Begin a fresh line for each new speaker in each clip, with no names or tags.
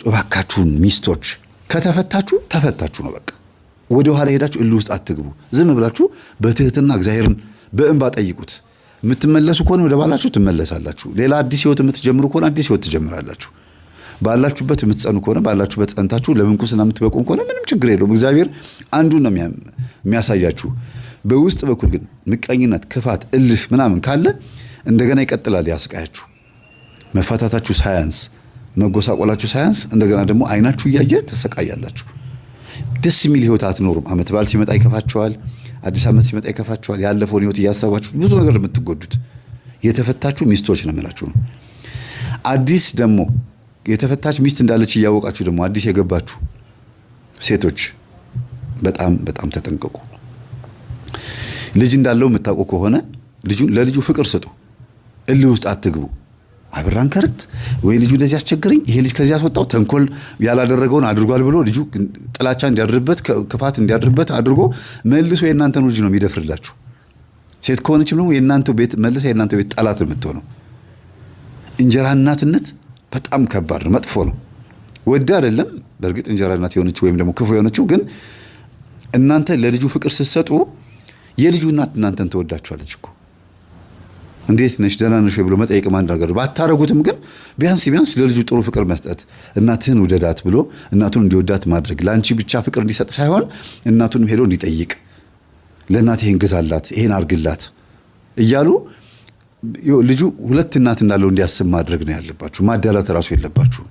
እባካችሁን ሚስቶች ከተፈታችሁ ተፈታችሁ ነው በቃ። ወደ ኋላ ሄዳችሁ እልህ ውስጥ አትግቡ። ዝም ብላችሁ በትህትና እግዚአብሔርን በእንባ ጠይቁት። የምትመለሱ ከሆነ ወደ ባላችሁ ትመለሳላችሁ። ሌላ አዲስ ህይወት የምትጀምሩ ከሆነ አዲስ ህይወት ትጀምራላችሁ። ባላችሁበት የምትጸኑ ከሆነ ባላችሁበት ጸንታችሁ ለምንኩስና የምትበቁ ከሆነ ምንም ችግር የለውም። እግዚአብሔር አንዱን ነው የሚያሳያችሁ። በውስጥ በኩል ግን ምቀኝነት፣ ክፋት፣ እልህ ምናምን ካለ እንደገና ይቀጥላል ያስቃያችሁ። መፋታታችሁ ሳያንስ፣ መጎሳቆላችሁ ሳያንስ እንደገና ደግሞ አይናችሁ እያየ ትሰቃያላችሁ። ደስ የሚል ህይወት አትኖሩም። ዓመት በዓል ሲመጣ ይከፋችኋል። አዲስ ዓመት ሲመጣ ይከፋችኋል። ያለፈውን ህይወት እያሰባችሁ ብዙ ነገር የምትጎዱት የተፈታችሁ ሚስቶች ነው የምላችሁ ነው። አዲስ ደግሞ የተፈታች ሚስት እንዳለች እያወቃችሁ ደግሞ አዲስ የገባችሁ ሴቶች በጣም በጣም ተጠንቀቁ። ልጅ እንዳለው የምታውቁ ከሆነ ለልጁ ፍቅር ስጡ። እልህ ውስጥ አትግቡ። አብራን ከርት ወይ ልጁ እንደዚህ አስቸገረኝ፣ ይሄ ልጅ ከዚህ ያስወጣው ተንኮል ያላደረገውን አድርጓል ብሎ ልጁ ጥላቻ እንዲያድርበት፣ ክፋት እንዲያድርበት አድርጎ መልሶ የእናንተን ልጅ ነው የሚደፍርላችሁ። ሴት ከሆነችም ደግሞ የእናንተ ቤት መልሳ የእናንተ ቤት ጠላት ነው የምትሆነው። እንጀራ እናትነት በጣም ከባድ ነው፣ መጥፎ ነው። ወደ አይደለም በእርግጥ እንጀራ እናት የሆነችው ወይም ደግሞ ክፉ የሆነችው፣ ግን እናንተ ለልጁ ፍቅር ስትሰጡ የልጁ እናት እናንተን ትወዳችኋለች እኮ። እንዴት ነሽ፣ ደህና ነሽ ብሎ መጠየቅ አንድ ነገር ባታረጉትም ግን ቢያንስ ቢያንስ ለልጁ ጥሩ ፍቅር መስጠት፣ እናትህን ውደዳት ብሎ እናቱን እንዲወዳት ማድረግ፣ ለአንቺ ብቻ ፍቅር እንዲሰጥ ሳይሆን እናቱንም ሄዶ እንዲጠይቅ፣ ለእናት ይሄን ግዛላት፣ ይሄን አርግላት እያሉ ልጁ ሁለት እናት እንዳለው እንዲያስብ ማድረግ ነው ያለባችሁ። ማዳላት እራሱ የለባችሁ።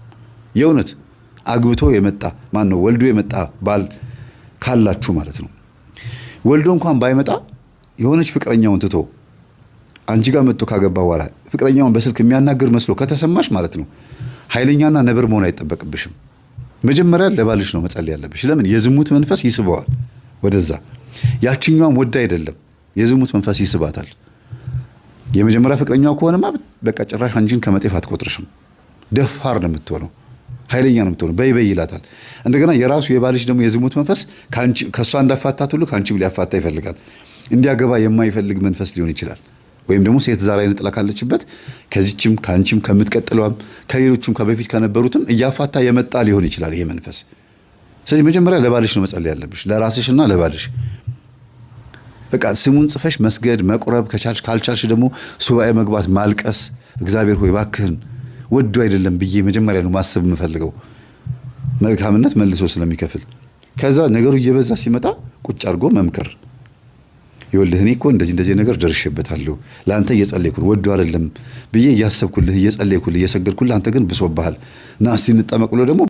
የእውነት አግብቶ የመጣ ማን ነው ወልዶ የመጣ ባል ካላችሁ ማለት ነው። ወልዶ እንኳን ባይመጣ የሆነች ፍቅረኛውን ትቶ አንቺ ጋር መጥቶ ካገባ በኋላ ፍቅረኛውን በስልክ የሚያናግር መስሎ ከተሰማሽ ማለት ነው ኃይለኛና ነብር መሆን አይጠበቅብሽም። መጀመሪያ ለባልሽ ነው መጸለይ ያለብሽ። ለምን የዝሙት መንፈስ ይስበዋል ወደዛ። ያችኛዋም ወዳ አይደለም፣ የዝሙት መንፈስ ይስባታል። የመጀመሪያ ፍቅረኛው ከሆነማ በቃ ጭራሽ አንቺን ከመጤፍ አትቆጥርሽም። ደፋር ነው የምትሆነው፣ ኃይለኛ ነው የምትሆነው። በይ በይ ይላታል። እንደገና የራሱ የባልሽ ደግሞ የዝሙት መንፈስ ከእሷ እንዳፋታት ሁሉ ከአንቺም ሊያፋታ ይፈልጋል። እንዲያገባ የማይፈልግ መንፈስ ሊሆን ይችላል። ወይም ደግሞ ሴት ዛር አይነ ጥላ ካለችበት ከዚችም ከአንቺም ከምትቀጥለዋም ከሌሎቹም ከበፊት ከነበሩትም እያፋታ የመጣ ሊሆን ይችላል ይሄ መንፈስ። ስለዚህ መጀመሪያ ለባልሽ ነው መጸለይ ያለብሽ፣ ለራስሽና ለባልሽ። በቃ ስሙን ጽፈሽ መስገድ መቁረብ ከቻልሽ፣ ካልቻልሽ ደግሞ ሱባኤ መግባት፣ ማልቀስ። እግዚአብሔር ሆይ እባክህን ወዶ አይደለም ብዬ መጀመሪያ ነው ማሰብ የምፈልገው፣ መልካምነት መልሶ ስለሚከፍል። ከዛ ነገሩ እየበዛ ሲመጣ ቁጭ አድርጎ መምከር፣ ይኸውልህ እኔ እኮ እንደዚህ እንደዚህ ነገር ደርሼበታለሁ፣ ለአንተ እየጸለይኩልህ ወዶ አይደለም ብዬ እያሰብኩልህ እየጸለይኩልህ እየሰገድኩልህ፣ አንተ ግን ብሶብሃል፣ ና እስቲ እንጠመቅ ብሎ ደግሞ